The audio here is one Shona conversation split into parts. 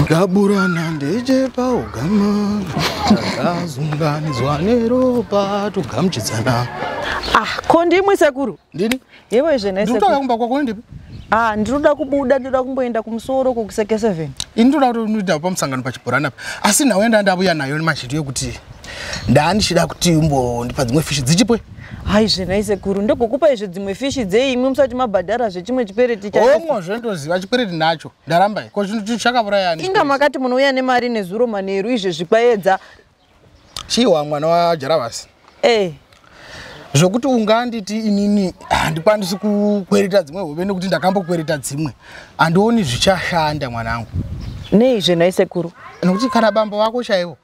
Gaburana ndechepa ugama takazunganidzwa neropa togamuchidzana. Ah, ko ndimwi sekuru? Ndini? Yevo izve nhai Ndiri sekuru. kutoya kumba kwako ndipi? Ah, ndinoda kubuda, ndinoda kumboenda kumusoro kukuseke 7. Ini ndoda kutoita pamusangano pachibhorani apa. Asi nhau yanda ndavuya nayo mashiti yekuti ndandichida kuti umbondipa dzimwe fishi dzichipwe. Hai zve nhai sekuru, ndogokupa izve dzimwe fishi dzei imwi musati mabhadhara zvechimwe chipereti cha. Omwo zvendoziva chikwereti nacho. Ndaramba ko chinhu chakavuraya ani? Inga makati munouya nemari nezuro manheru izve zvikwaedza. Chiwa mwana wa Jaravasi. Eh. Zvokuti unganditi inini handikwanisi kukwereta dzimwe hove nekuti ndakambokwereta dzimwe. Handioni zvichashanda mwanangu. Nei zve nhai sekuru? Nekuti kana bambo vako chaivo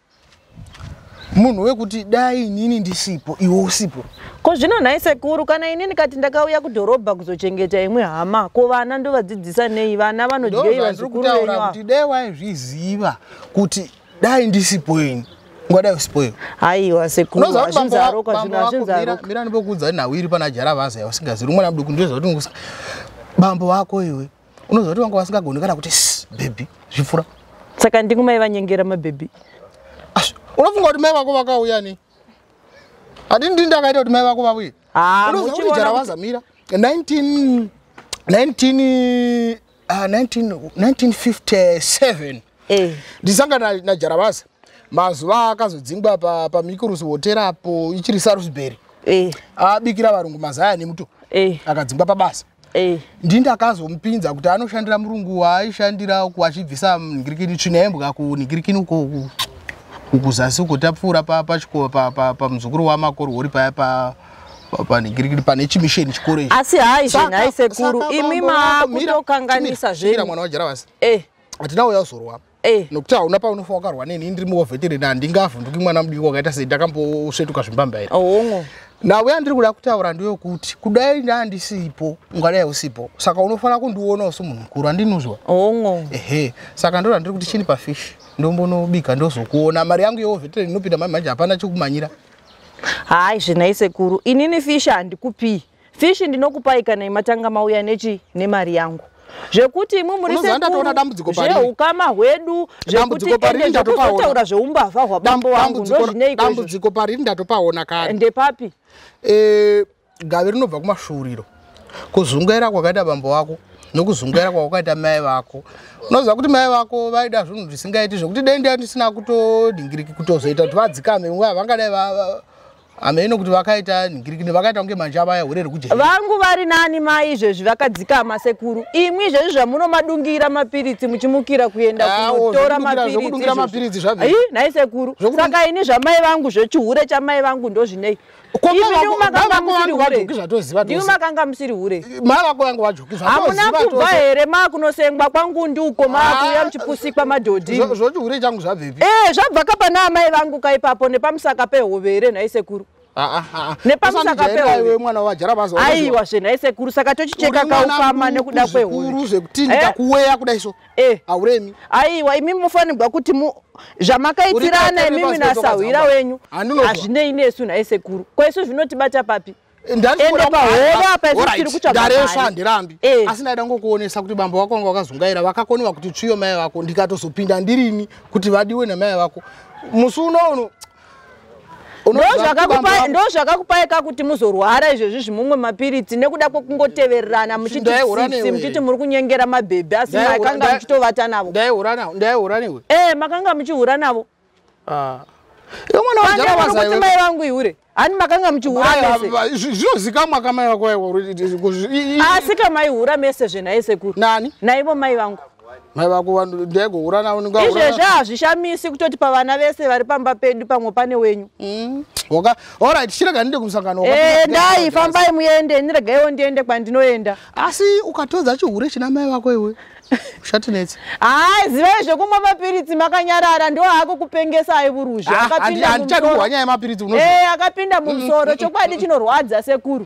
munhu wekuti dai inini ndisipo iwe usipo. Ko zvino nhai sekuru, kana inini kati ndakauya kudhorobha kuzochengeta imwe hama, ko vana ndovadzidzisa nei? Vana vanodyei vazukuru venyu kutaura ava? kuti dai waizviziva kuti dai ndisipo ini ungadai usipo iwe. Haiwa sekuru, Unoziva kuti bambo hazvinzaroka bambo zvinhu vako hazvinzaroka. mira ndimbokuudza nhau iri pana Jaravaza yausingazivi mwana muduku ndoziva kuti bambo vako iwe unoziva kuti vanga vasingagoni kana kuti baby zvipfura. Saka ndingu mai vanyengera mabhebhi. Asi, unofunga kuti mai vako vakauya nei? Handini ndini ndakaita kuti mai vako vauye. Ah, Unoziva kuti muchiona Jaravaza mira 19 19 ah, 19 1957 Eh. ndisangana naJaravaza mazuva akazodzingwa paMikurusi Hotel apo ichiri Salisbury. Eh. Abikira varungu mazaya nemuto. Eh. Akadzingwa pabasa. Eh. Ndini ndakazomupinza kuti anoshandira murungu waaishandira uku achibvisa ningirikini tsvina yembwa kuningirikini uko kuzasi uko tapfuura pachikoro pamuzukuru waMakorori paya paningirikini pane chimisheni chikoro ichi. Asi hai zve nhai sekuru, Saka imi bambo vako, mira, makutokanganisa mira, zvenyu. mwana waJaravasi. Eh. Hatina uya uzorwa. Eh. Nokuti hauna paunofa wakarwa neni, ndiri muveteran handingavhunduki mwana mudiki wakaita sei ndakambosvetuka zvimbambaira. Hongo. Nhau yandiri kuda kutaura ndeyokuti kudai ndandisipo ungadai usipo. Saka unofanira kundionawo semunhu mukuru andinozwa. Hongo. Ehe, saka ndo randiri kuti chini pafish ndombonobika ndozokuona mari yangu yeoveteran inopinda mai manje hapana chekumanyira. Hai zve nhai sekuru, inini fish handikupii. Fish ndinokupai kana imatanga mauya nechi nemari yangu. Zvekuti imwi muri Unoziva ndatoona sekuru dambudziko pariri. zveukama hwedu, zvekuti Dambudziko pariri ende ndatopaona. zvekuzotaura zveumbavha hwabambo wangu ndozvineiko izvozvo? Dambudziko pariri ndatopaona kare. Ndepapi? Gave rinobva kumashuriro. Kuzungaira kwakaita bambo wako nokuzungaira kwakaita mai vako. Unoziva kuti mai vako vaida zvinhu zvisingaiti zvekuti dai ndanga ndisina kutodhingiriki kutozoita kuti vadzikame nguva vangadai hameno kuti vakaita nhingirikini vakaita kunge manje avaya hure rekujeri. Vangu vari nani mai izvezvi vakadzikama sekuru. Imwi izvezvi zvamunomadungira mapiritsi muchimukira kuenda kunotora Zvekudungira mapiritsi mapiritsi zvabva. Ii, nhai sekuru. Saka ini zvamai vangu zvechihure chamai vangu ndozvinei? Ko Imi mai ndimi vako- makanga mai vako musiri vangu hure. vajoki zvatoziva Ndimi tose. makanga musiri hure. Mai vako vangu vajoki Hamuna zvatoziva kubva tose. here maakunosengwa kwangundi uko maakuuya muchipusikwa madhodhi. Zvochihure changu zvabvepi? Eh, zvabva ka pana amai vangu kaipapo nepamusaka pehove here nhai sekuru? Nepamusaka Usandijairira pehove. iwe mwana waJaravaza. Aiwa zve nhai sekuru, saka tochicheka kaukama nekuda kwehove. Zvikuru zvekuti ndikakuweya kudai so. Eh. Hauremi. Aiwa imi mufanirwa kuti zvamakaitirana Uri imimi pasi petsoka nasahwira dzangu. wenyu Handinozwa. hazvinei nesu nhai sekuru. Ko isu zvinotibata papi? Ndandikuda Ende pahove apa isu tiri kutsvaga Ndaresva mari. handirambi. Eh. Asi ndaida ngokuonesa kuti bambo vako vanga vakazungaira vakakoniwa kuti tsviyo mai vako ndikatozopinda ndirini kuti vadiwe namai vako. Musi uno Ndo zvakakupai ka kuti muzorwara izvezvi zvimumwe mapiritsi nekuda kwekungotevererana muchiti Ndaihura sisi, newe. muchiti muri kunyengera mabhebhi asi makanga muchitovata navo. Ndaihura newe. Eh, makanga muchihura navo. Iwe mwana Pane waJaravaza muri kuti iwe. mai vangu ihure. Hani makanga muchihura mese. Zvinozikamwa kamai vako iwe. Asi kamaihura mese zvenhai sekuru. Nani? Naivo mai vangu. Mai vako ndaigohura navo ndingahura. Izvezvi hazvishamisi kutoti pavana vese vari pamba pedu pamwe pane wenyu. Waka, alright, chirega ndinde kumusangano. Eh, ndai fambai muende, ndiregaiwo ndiende kwandinoenda. Asi ukatodza chihure china mai vako iwe, ushatinetsa. Hai, zivai zvekumwa mapiritsi makanyarara ndo hako kupengesai vuruzha. Handichadi Akapinda kuhwa mumusoro. nyaya yemapiritsi unozwa. Eh, akapinda mumusoro. Chokwadi chinorwadza sekuru.